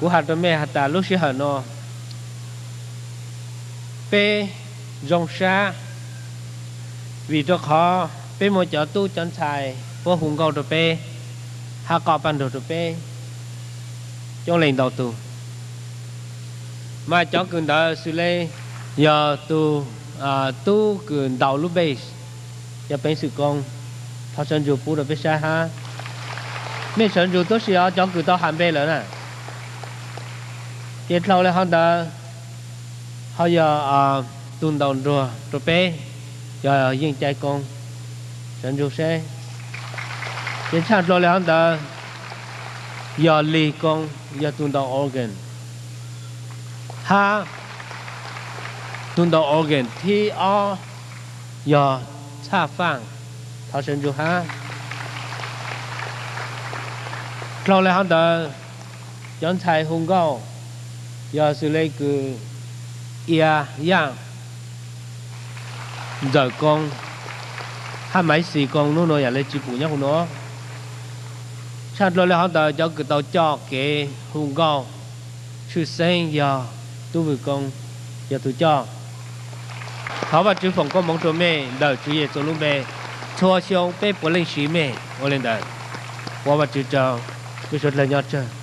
Kuv has rua mej has tas lub sij hawm nuav peb zoo sab, vim rua qhov peb muaj cov tub cov ntxhais puab hu nkauj rua peb, hab qoj paaj nruag rua peb coob leej ntau tug. Mas cov kws ntawd xws le yog tug tub kws ntaus lub bass, yog Peev Xwm Koo, thov sawv ntsug pub rua peb saib hab. Mej sawv ntsug tuab si os, cov kws tau has npe lawm na. Ces dlhau le hov ntawd ho yog tug ntaus nruag rua peb, yog Yeej Cai Koo, sawv ntsug seb. Ces tshaj dlhau le hov ntawd yog Lig Koo, yog tug ntaus organ, hab tug ntaus organ thib ob yog Txhaj Faaj, thov sawv ntsug hab. Dlhau le hov ntawd cov ntxhais hu nkauj yog xws le kws Ia Yaaj, Ntxawm Koo, hab Maiv Xis Koo, nub nua yaam le tsi pum nyob huv nua. Tshaj dlhau le hov ntawd cov kws tau coj kev hu nkauj tshwj xeeb yog Tub Vwm Koo, yog tug coj. Thov Vajtswv foom koob moov rua mej ntawm Tswv Yexus lub npe. Txhua xyoo peb puav leej siv mej ua le ntawd. Ua Vajtswv tsaug, mej suav dlawg nyob tsawg.